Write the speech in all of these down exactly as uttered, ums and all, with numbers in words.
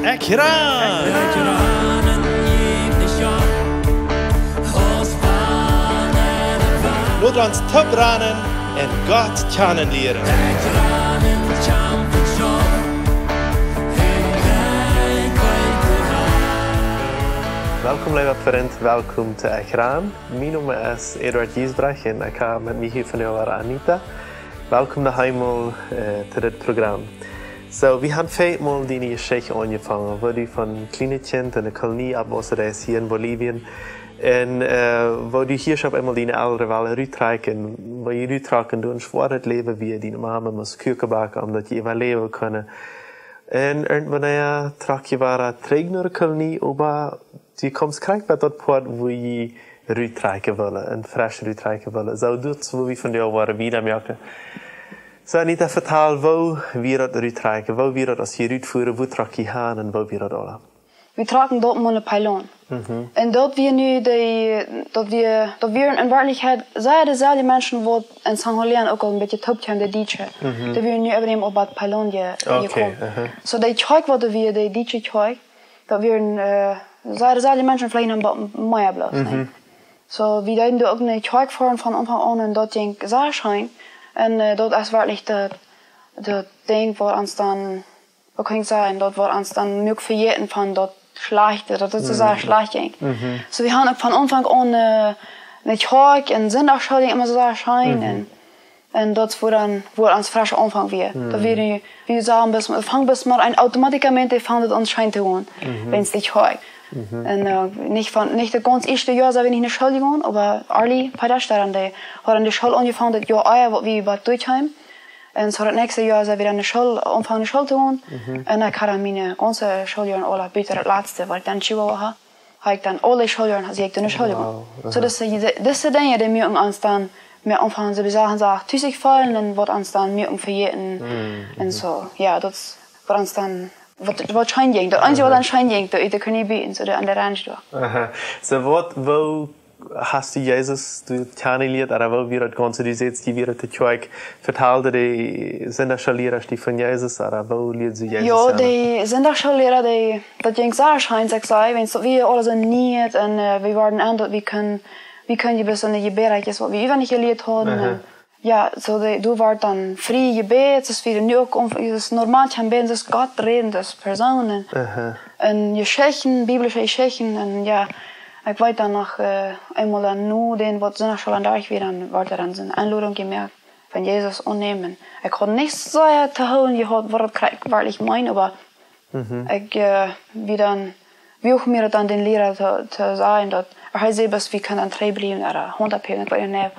Ekjran! Lot ons toop ranen un Gott kjanen lieren. Welkom, leewa Frint, welkom to Ekjran. Mien Nomen es Eduard Giesbrecht un ekj hab met mie hia vondoag Anita. Welkom noch eemol, eh, to dit Program. So, wie haben veemol diene Jeschicht aunjefongen, woo du von kjlienet Kjint enne Kolonie oppwossen deist hia en Bolivien. Un, eh, woo du hia opp eemol diene Elren wullen ruttrakjen, woo jie ruttrakjen, du een schwoaret Läwen, woo diene Mame must Kuaken backen, om daut jie äwaläwen kunnen. Un irjentwanea trakjt jie wada trigj no de Kolonie, oba du kjemst krakjt bie daut Poat, wua jie ruttrakjen wullen, un fresch ruttrakjen wullen. So, daut es, wua wie vondoag woaren wieda moaken. So, Anita, vetal, woo wia daut ruttrakjen, woo wia daut, aus jie ruttfuaren, wua trock jie han un woo wia daut aules? Wie trocken doa mol no Pailon. Un daut wia nu dee, daut wia, daut wieren en Werkjlichkjeit sea deeselwje Menschen, waut en San Julián uk aul een bät toop kjeemen, de Dietsche. Dee wieren nu äwa däm opp Pailon je-, jekomen. So, dee Kjoakj, waut doa wia, dee Dietsche Kjoakj, daut wieren, eh, sea deeselwje Menschen, veleicht noch waut mea bloos, nä? So, wie deeden doa uk ne Kjoakj foaren von Aunfank aun un daut jinkj sea scheen. Un, eh, daut es werkjlich daut, daut Dinkj, waut ons dan, woo kaun ekj sajen, daut waut ons dan muak vejäten von daut Schlajchte, daut et soo sea schlajcht jinkj. So, wie haben uk von Aunfank aun, eh, ne Kjoakj un Sindachschool jinkj emma soo sea scheen. Un Un daut es wua dan, wua ons frescha Aunfank wia. Daut wia nu, wie sagen, bloos, funk bloos mau aun, automátikamente funk et aun scheen to gonen, wan et nich hia. Un, eh, nich von, nich daut gaunz ieeschte Joa sent wie nich no School jegonen, oba Arly Peter Stern, dee haud aun de School aunjefongen, daut Joa ea, waut wie bie Duitsch haben. Un soo daut näakjste Joa sent wie dan no School, aunjefongen no School to gonen. Un ekj haud dan miene gaunze Schooljoaren aule, buta daut latste, waut ekj dan Chihuahua haud. Haud ekj dan aule Schooljoaren, haud ekj dan ne School jegonen. Wow, aha. So, daut sent dise, dise Dinja, dee muaken ons dan mea aunfangen, soo wie sajen, soo tus sikj feelen un waut ons dan muaken vejäten. Un soo, jo, daut es waut ons dan, waut, waut scheen jinkj. Daut eensje, waut dan scheen jinkj, daut ekj kunn nich bie, un soo de aundre Rand doa. Aha. So, waut, woo hast du Jesus, du kjannjelieet, ooda woo wia daut gaunz, du sajchst, dee wieren to Kjoakj, vetald de Sindachschoolliera die von Jesus, ooda woo lieed see Jesus kjanen? Jo, de Sindachschoolliera, dee, daut jinkj sea scheen, saj ekj, wiels daut wia aules en Nieen un, eh, wie wieren aun daut wie kunnen, wie kunnen dee best aun de Jebädjes, waut wie äwent nich jelieet hauden. Aha. Un, jo, soo dee, du wieescht dan frie jebät, daut wia nu uk om, daut normal to bäden, daut Gott räden, daut Persoonen. Aha. Un Jeschichten, biblische Jeschichten, un jo, ekj weet dan noch, eh, eemol dan no dän, waut Sindachschool aun Dach wia, dan wort doa dan soone Enlodunk jemoakt von Jesus aunnämen. Ekj haud nich soo to hieren jehaut, waut daut krakjt werkjlich meent, oba ekj, eh, wie dan, wie uk mie daut dan dän Liera to, to sajen, daut, hee säd, daut wie kunnen aun trigj bliewen, ooda Haunt opphäwen, ekj weet nich,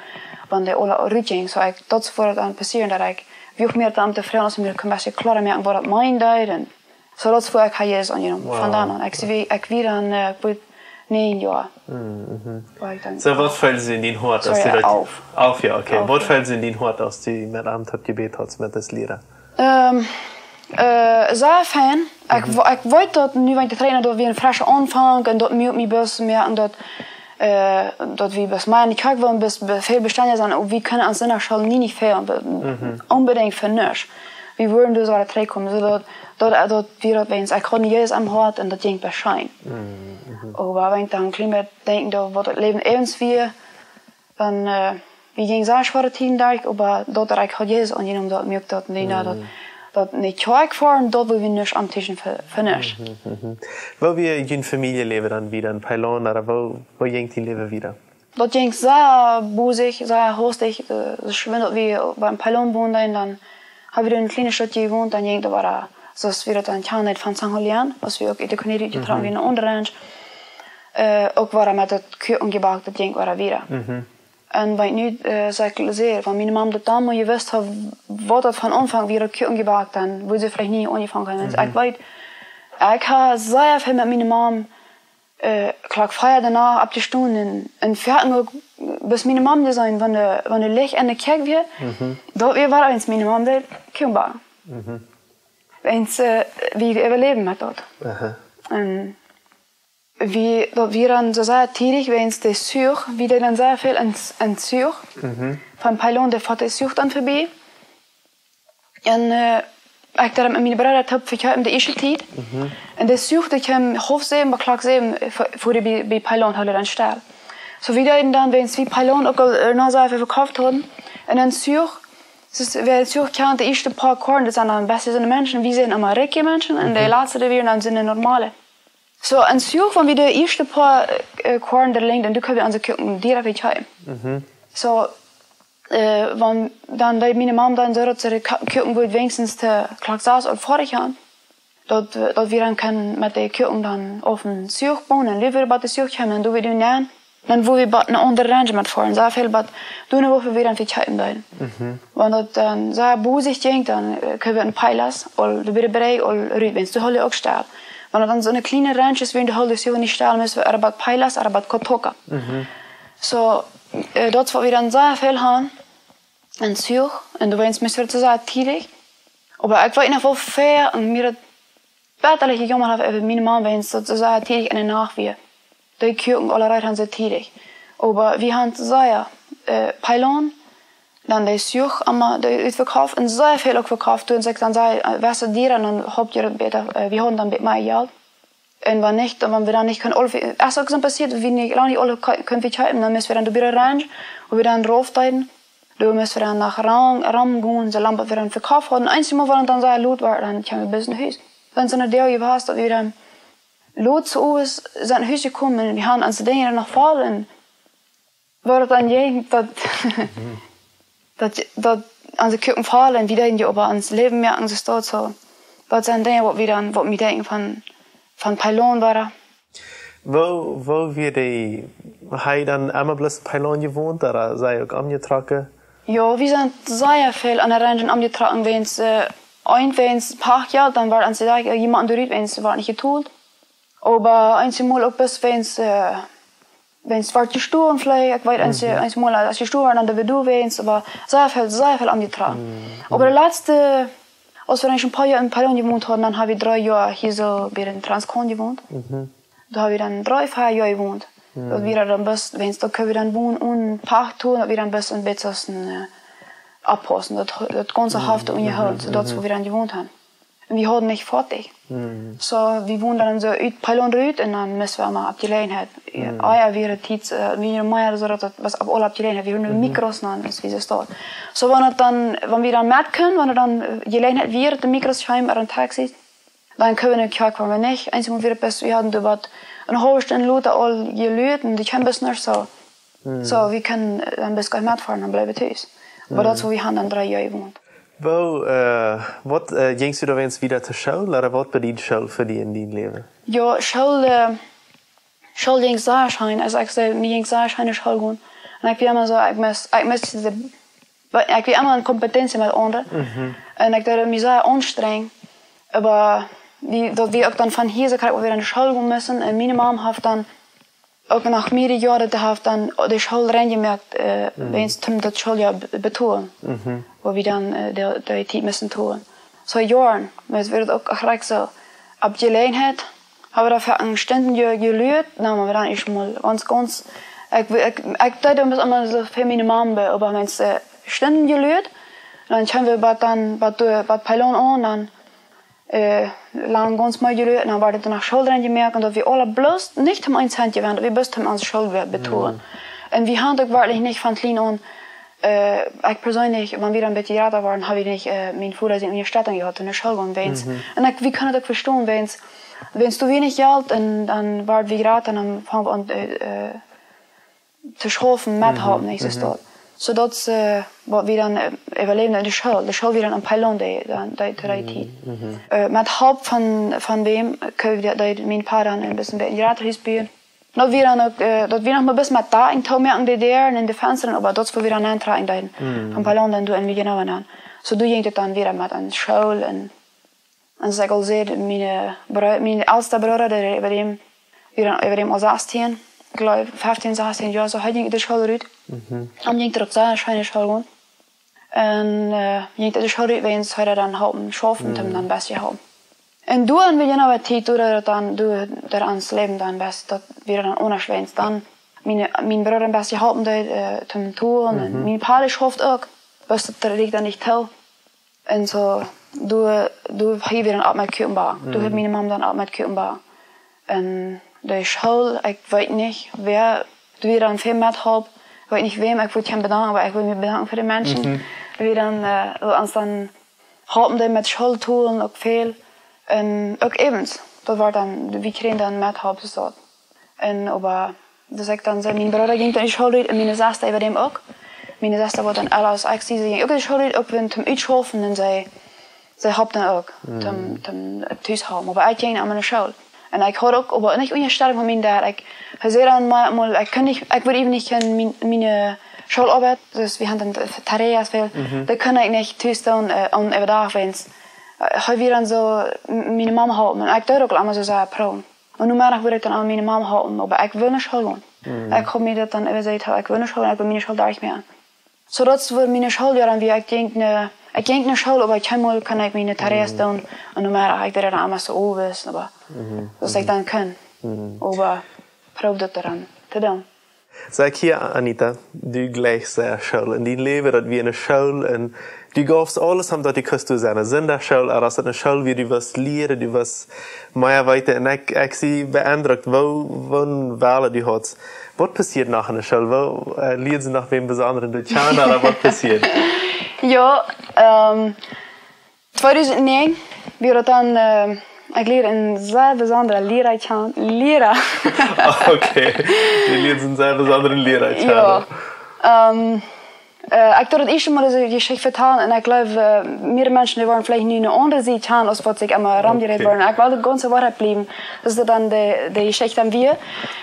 wan dee aule rutjinjen. So, ekj, daut es wua daut dan passieed, daut ekj, wie uk mie daut dan tofräd, aus mie daut een bät kloara moaken, waut daut meent, un soo daut es wua ekj Jesus aunjenomen. Wow. Von dan aun. Ekj sie, ekj wia dan, eh, bie näajen Joa. Wia ekj dan. So, waut feeld see en dien Hoat, aus Sorry, du daut, alf. Alf, jo, okay. Alf, jo. Waut feeld see en dien Hoat, aus du met am toop jebät hast, met dän Liera? Ehm, eh, sea fein. Ekj wo-, ekj weet daut nu, wan ekj daut reden, daut wia een frescha Aunfank un daut muak mie bloos moaken, daut, eh, daut wie bloos mea en de Kjoakj wullen, bloos, be-, väl bestanden sent, wie kunnen aun Sindachschool nie nich väl, be-, onbedingt fa nuscht. Wie wudden doa soo trigj komen, soo daut, daut, eh, daut wia daut wiels, ekj haud Jesus aum Hoat un daut jinkj best scheen. Oba wan ekj dan een kjlien bät denkj, daut waut daut Läwen eewent wia, dan, eh, wie jinjen sea schwoare Tieden derch, oba daut ekj haud Jesus aunjenomen, daut muak daut nich, daut, daut nich Kjoakj foaren, daut wia nich aum Tisch fa, fa nuscht. Woo wia jun Famieljeläwen dan wieda en Pailon, ooda woo, woo jinkj dien Läwen wieda? Daut jinkj sea bosich, sea hastich, eh, daut schwind, daut wie biem Pailon wonden, dan haben wie een kjlienet Stootje jewont, dan jinkj daut wada, soo aus wie daut dan kjanen von San Julián, aus wie uk ute Kanäle jetrocken, wie en aundre Ranch, eh, uk wada met daut Kuaken jebackt, daut jinkj wada wieda. Un wan nu, eh, saj ekj sea, wan miene Mam daut dan mol jewist haud, waut daut von Aunfank wia, daut Kuaken jebackt, dan wudd see veleicht nie aunjefongen haben. Ekj weet, ekj hab sea väl met miene Mam, eh, Klock vea doano oppjestonen un, un foaken uk, bat miene Mam doa wia, wan de, wan de Licht aun de Kjäakj wia, daut wia wada eent miene Mam daut Kuaken backen. Eent, eh, wie äwaläwen met daut. Aha. Un wie, daut wia dan soo sea tiedich, wiels de Zuch, wie deeden dan sea väl en, en Zuch. Von Pailon, doa foat de Zuch dan verbie. Un, eh, Ekj deed daut met miene Breeda toop vekjeepen de ieeschte Tiet. Un de Zuch, dee kjeem haulf säwen, bie Klock säwen, fu-, fuaren wie bie, bie Pylon, hoolen dan stell. Soo, wie deeden dan, wan wie Pylon uk aul, äh, no Seife vekofft hauden. Un dan Zuch, daut es, wäa Zuch kjant, de ieeschte poa Korn, daut sent dan best soone Menschen, wie sent emma rikje Menschen, un de latste, dee wieren dan soone normale. Soo, en Zuch, wan wie de ieeschte poa, äh, Korn doa lenjd, un dan kunnen wie onse Kuaken direkt vekjeepen. Soo, äh, wan dan deed miene Mam dan soo, daut see de Ka-, Kuaken wudd weinichstens to Klock sas aul foadich haben. Daut, äh, daut wie dan kunnen met de Kuaken dan opp dän Zuch bonen, un liewa bie dän Zuch kjeemen, un dan doo wie dee nenn. Dan woo wie bie eene aundre Ranch met foaren, soo väl bie, dan woo wie dan vekjeepen deeden. Wan daut dan soo bosich jinkj, dan, äh, kunnen wie en Payless, aul de Bree, Bree, aul rut, wan du hoolen uk stell. Wan daut dan soone kjliene Ranches wieren, dan hoolen wie nich stell, musten wie bie Payless, bie Kotoka. Soo, äh, daut wia dan soo väl han, en Zuch, un doawäajen musst wie soo sea tiedich. Oba ekj weet noch woo väl, un mie daut bitterlich jejaummat haft äwa miene Mam, wan daut soo sea tiedich enne Nacht wia. Dee Kuaken aule reed han soo tiedich. Oba wie han soo, äh, Pylon, dan de Zuch emma, dee utvekoft, un soo väl uk vekoft, toom sikj dan soo, äh, waut dee dan, dan haud jie daut bäta, äh, wie hauden dan bät mea Jelt. Un wan nich, dan, wan wie dan nich kunnen, aul, es uk soo passieet, wie nich, lang nich aule ko-, kunnen vekjeepen, dan musten wie dan doa bie de Ranch, wua wie dan rauf deeden, dan musten wie dan no Ram, Ram gonen, soo lang bot wie dan vekoft hauden. Eenjemol wan dan soo lot wia, dan kjeemen wie bat no Hus. Dan sent doa Doag jewast, daut wie dan lot soo aus sent no Hus jekomen, un wie hauden onse Dinja noch voll, un woo daut dan jinkj, daut, daut, daut onse Kuaken faulen, un wie deeden je äwa ons Läwen moaken, soo daut soo. Daut sent Dinja, waut wie dan, waut wie denkjen von, von Pylon wia. Woo, woo wia dee, hee dan emma bloos Pylon jewont, ooda sie uk omjetrocken? Jo, wie sent sea väl aun de Ranch omjetrocken, wan, äh, eent, wan Pachjelt, dan wia ons jesajcht, äh, jie motten doa rut, wan wort nich jetolt. Oba eenjemol uk bloos, wan, äh, wan wort jestolen veleicht, ekj weet, eenje-, eenjemol, aus jestolen wort, dan doa wie doa, wan, oba sea väl, sea väl omjetrocken. Oba de latste, aus wie dan een poa Joa en Pylon jewont hauden, dan ha wie dree Joa hia soo bie dän Transcon jewont. Doa ha wie dan dree, vea Joa jewont. Daut wie dan bloos, wan, doa kunnen wie dan wonen un Pacht tolen, daut wie dan bloos een bät aus een, äh, oppaussen, daut, daut gaunze Hoff to unjahoolen, soo daut wie dan jewont han. Un wie hauden nich foadich. Soo, wie wonden dan soo ut Pylon rut un dan musten wie mau opp Jeläajenheit. Jo, ah jo, wie hauden Tiet, äh, wie hauden mea soo daut et wia opp aul opp Jeläajenheit. Wie hauden Mikros dan, aus wie soo stonen. Soo, wan et dan, wan wie dan met kunnen, wan et dan, äh, Jeläajenheit wia, de Mikros kjeemen, ooda een Taxi, dan kunnen wie no Kjoakj, wan wie nich. Eenjemol wia et best, wie hauden doa waut, eene haulwe Stund lota aul jeluat un dee kjeemen best nich soo. Soo, wie kunnen, äh, dan best goanich metfoaren, dan bleewen wie tus. Oba daut es woo wie han dan dree Joa jewont. Woo, äh, waut, äh, jinkst du dan wan wieda to School, ooda waut bediet School fa die en dien Läwen? Jo, School, äh, School jinkj sea scheen, aus ekj säd, mie jinkj sea scheen no School gonen. Un ekj wia emma soo, ekj must, ekj must de, ekj wia emma en Kompetenz met aundre. Un ekj deed mie sea aunstrenjen. Oba wie, daut wie uk dan von hia soo krakjt wada no School gonen musten. Un miene Mam haft dan uk noch mearere Joaren, dee haft dan de School rein jemoakt, äh, wan et om daut Schooljoa be-, betolen. Woo wie dan, äh, de, de Tiet musten tolen. Soo Joaren, mau et wia uk rajcht soo. Opp Jeläajenheit ha wie doa fa eene Stund je-, jeluat, dan ha wie dan ieescht mol gaunz, gaunz, ekj, ekj, ekj deed dan bloos emma soo fa miene Mam, oba wan et, äh, Stunden jeluat, dan kjeemen wie bie dan, bie de, bie Pylon aun, dan äh, lang gaunz mol jeluat, dan wort et no School rein jemoakt, un daut wie aule bloos nich om een Cent jewennen, daut wie bloos om onse School be-, betolen. Un wie hauden uk werkjlich nich von kjlien aun, äh, ekj perseenlich, wan wie dan een bät jrata worden, ha wie nich, äh, mien Voda siene Unjastettunk jehaut, no School gonen, wan. Un ekj, wie kunnen daut uk vestonen, wan, wan du weinich Jelt un dan wort wie jrata, dan fungen wie aun, äh, äh, to schaufen, methalpen, nich soo daut. Soo daut, äh, waut wie dan, äh, äwaläwen en de School. De School wia dan en Pylon, dee, dan, dee, dee Tiet. Äh, met Help von, von wäm, kunn wie daut, daut mien Pa dan een bät, bät jrata Hus buen. Daut wia dan uk, äh, daut wia noch mau bloos met Daken toomoaken, de Däaren un de Fenstren, oba daut es woo wie dan auntrakjen deeden. Von Pylon dan doa en Villanueva aun. Soo doa jinkj et dan wada met aun School un Un aus ekj aul säd, mien, äh, Bro-, mien elsta Brooda, dee wia äwa däm, wia dan äwa däm aul sastieen, ekj jleew, feftieen, sastieen Joa, soo, hee jinkj de School rut. Dan jinkj et uk sea scheen no School gonen. Un, äh, jinkj de School rut, wiels hee dan halpen schaufen, om dan best to halpen. Un doa en Villanueva Tiet, doa daut dan, doa daut ons Läwen dan best, daut wia dan aundasch, wiels dan mien, mien Brooda best halpen deed, äh, toom tolen. Un mien Pa schauft uk, wist daut, daut ekj dan nich too. Un soo, Doa, doa hilt wie dan opp met Kuaken backen. Doa hilt miene Mame dan opp met Kuaken backen. Un de School, ekj weet nich wäa doa dan väl metholp. Ekj weet nich wäm ekj wudd kjennen bedanken, oba ekj well mie bedanken fa de Menschen, dee dan, äh, ons dan holpen deeden met Schooltolen uk väl. Un uk Events, daut wia dan, wie kjrieejen dan metholp, soo. Un oba, daut ekj dan säd, mien Brooda jinkj dan de School ut un miene Sesta äwadäm uk. Miene Sesta wia dan aul aus ekj, see jinkj uk de School ut, uk wan toom utschaufen un see, see holp dan uk, toom, toom tus halpen. Oba ekj jinkj aun miene School. Un ekj haud uk, oba nich Unjastetunk von mienen Dad. Ekj, hee säd dan mau, mau, ekj kunn nich, ekj wudd äwent nich kjennen mien, miene Schooloabeit, soo wie hauden dan Tareas väl, dee kunn ekj nich tus doonen, äh, aun äwadach wäajens, äh, hee wia dan soo, m-, miene Mame holpen. Un ekj deed uk emma soo sea proowen. Un Nomeddach wudd ekj dan aun miene Mame holpen, oba ekj wull no School gonen. Ekj haud mie daut dan äwasajcht, ekj wull no School, ekj wull miene School derchmoaken. Soo daut wia miene Schooljoaren, wia ekj jinkj no, ekj jinkj no School, oba kjeenmol kunn ekj miene Tareas doonen. Un Nomeddach, ekj deed daut emma soo owes, oba daut ekj dan kunn. Oba proowd daut dan to doonen. Saj ekj hia, Anita, du jlikjst sea School. En dien Läwen, daut wia ne School, un du jeefst aules om daut du kust doa sennen. Sindachschool, aus daut ne School wia, du wust lieren, du wust mea weeten. Un ekj, ekj sie beendrukt, woo, woo ne Wellen du haudst. Waut passieed noch en de School? Woo, äh, lieed see noch wäm besondren doa kjanen, ooda waut passieed? Jo, ähm, tweedusent näajen wia daut dan, äh, ekj lieed een sea besondren Liera kjanen. Liera. Ah, okay. Du lieedst een sea besondren Liera kjanen. Jo. Ähm, äh, ekj deed daut ieeschte Mol dise Jeschicht vetalen un ekj jleew, äh, mea Menschen, dee woaren veleicht nu ne aundre Sied kjanen, aus waut see emma romjerät woaren. Ekj well de gaunze Woarheit bliewen. Daut es dan de, de Jeschicht aun wie.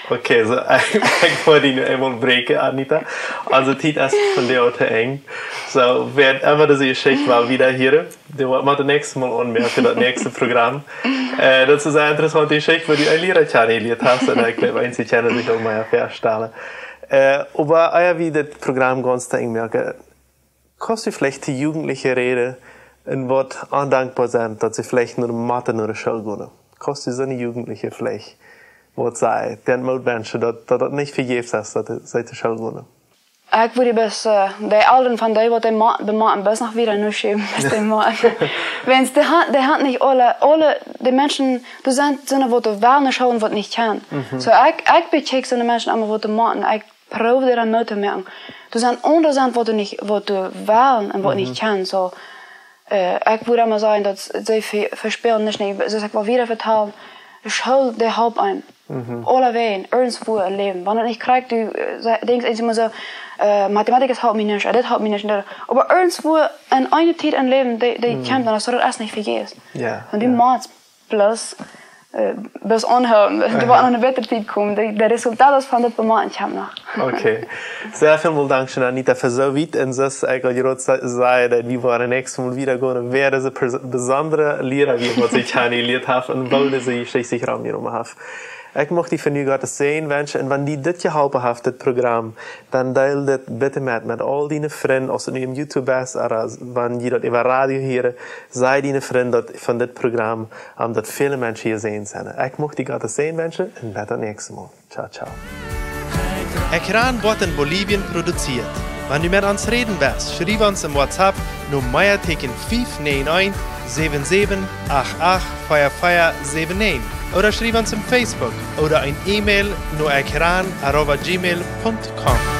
Okay, soo, ekj, ekj well die nu eemol bräakjen, Anita. Aulsoo, Tiet es von die to Enj. Soo, wäa emma dise Jeschicht well wieda hieren, dee woat mau daut näakjste Mol aunmoaken fa daut näakjste Program. Äh, daut es eene interessante Jeschicht, woo du een Liera kjanen jelieet hast, un ekj jleew, eenje kjennen sikj uk mea väastalen. Äh, oba ea wie dit Program gaunz to Enj moaken, kaust du veleicht to Jugendliche räden, un waut ondankboa sent, daut see veleicht no de Motten no de School gonen? Kaust du soone Jugendliche veleicht waut sajen, dän Moot wenschen, daut, daut daut nich vejäfs es, daut see to School gonen? Ekj wudd bloos, äh, de Elren von dee, waut dee mo-, bemotten, bloos noch wieda no schuwen, waut dee motten. Wiels dee han, dee han nich aule, aule, de Menschen, doa sent soone, waut dee wellen no School un waut nich kjennen. Soo, ekj, ekj bekjikj soone Menschen emma, waut dee motten. Ekj proow dee dan Moot to moaken. Doa sent aundre sent, waut dee nich, waut dee wellen un waut nich kjennen. Soo, äh, ekj wudd emma sajen, daut see ve-, vespälen nich, nich, soo aus ekj aul wieda vetalen, School, dee halpt eenem. Aulawäajen, irjentwua em Läwen. Wan daut nich krakjt, du, äh, sa-, denkjst eemol soo, äh, Mathematik es, halpt mie nich, äh, dit halpt mie nich, un daut. Oba irjentwua en eene Tiet em Läwen, dee, dee kjemt, dan es daut nich vejäfs. Jo, jo. Un du motst bloos, äh, bloos aunhoolen. Doa woat noch eene bätre Tiet komen. De, de Resultaten von daut Bemotten kjemt noch. Okay. Sea väl mol dankscheen, Anita, fa soo wiet. Un soo aus ekj aul jrod sa-, säd, daut wie woaren näakjstet Mol wieda gonen, wäa dise pers-, besondre Liera, waut see kjanen jelieet haft un woo dise Jeschicht sikj romjedonen haft. Ekj mucht die fa nu Gott sienen Säajen wenschen. Un wan die dit jeholpen haft, dit Program, dan deel dit bitte met, met aul diene Frind, aus et nu opp YouTube es, ooda wan jie daut äwa Radio hieren, saj diene Frind daut von dit Program, om daut väle Menschen hia seenen sellen. Ekj mucht die Gott sienen Säajen wenschen un bat daut näakjste Mol. Ciao, ciao. Ekjran woat en Bolivien produzieet. Wan du met ons räden west, schriew ons em WhatsApp no mea Tieekjen fiew näajen eent, säwen säwen acht acht, vea vea säwen näajen. Ooda schriew ons em Facebook ooda een E-Mail no ekjran arroba gmail punkt com.